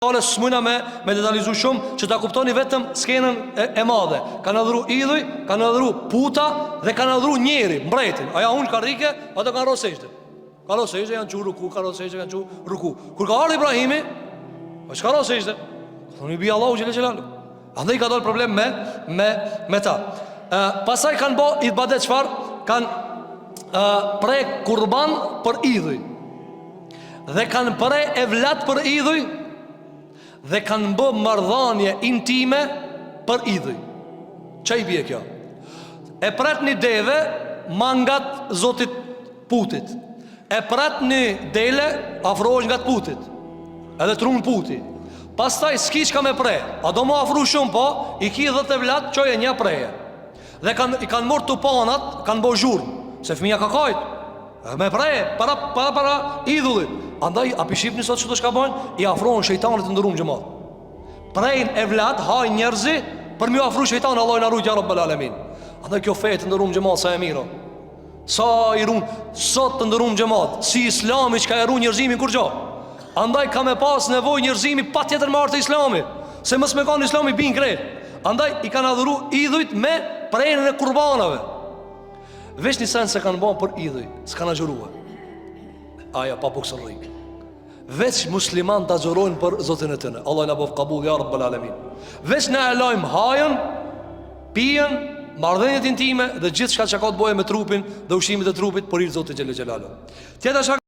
Detale s'mujna me, me detalizu shumë Që ta kuptoni vetëm skenën e, e madhe Kanë adhuru idhuj, kanë adhuru puta Dhe kanë adhuru njeri, mbretin Ai u ul n'karrike, ato kanë ro sexhde Kanë ro sexhde, janë çu ruku, kanë ro sexhde, janë çu ruku Kur ka ardhë Ibrahimi Po s'ka ro sexhde Ka thonë i bi Allahu xhele xhelaluhu Andaj ka dalë problem me, me, me ta e, Pastaj kanë bo ibadet çfarë Kanë e, pre kurban për idhuj Dhe kanë pre evlat për idhuj Dhe kanë bë marrëdhanie intime për idhuj Ça i bje kjo? E pret një deve Ma ngat zotit putit E pret një dele Afrohesh ngat putit Edhe t'run puti Pastaj s'ki çka me pre A do m'u afru shumë po I ki dhet evlat Çoje një preje Dhe kanë, i kanë marrë tupanat Kanë bo zhurmë Se fëmija ka kajt Me pre, para, para, para idhullit Andaj, a pi shifni sot që të shka bojnë I afrohen shejtanit të nderum xhemat Prejnë evlat, hajnë njerëzi Për m'ju afru shejtanit, Allahu na rujt ja rabbel alemin Andaj kjo fe të nderum xhemat sa e mirë Sa i run, sot të nderum xhemat Si islami çka e run njerëzimin kurgjo Andaj ka me pas nevojë njerëzimi Patjetër me ardh te islami Se mos me kanë islami bin krejt Andaj i kanë adhuru idhujt me prerjen e kurbanave Veç një sen s'e kanë ba për idhuj, s'kanë agjërue. Aja, pa bukë s'rri. Veç musliman të agjërojnë për Zotin e tyne. Allah na bëftë kabul, ja Rabbel Alemin. Veç na e lajmë hajën, pijen, marrëdhëniet intime dhe gjithçka që ka të bëjë me trupin dhe ushqimet e trupit për hir Zotit Xhele Xhelaluhu. Tjetra çka.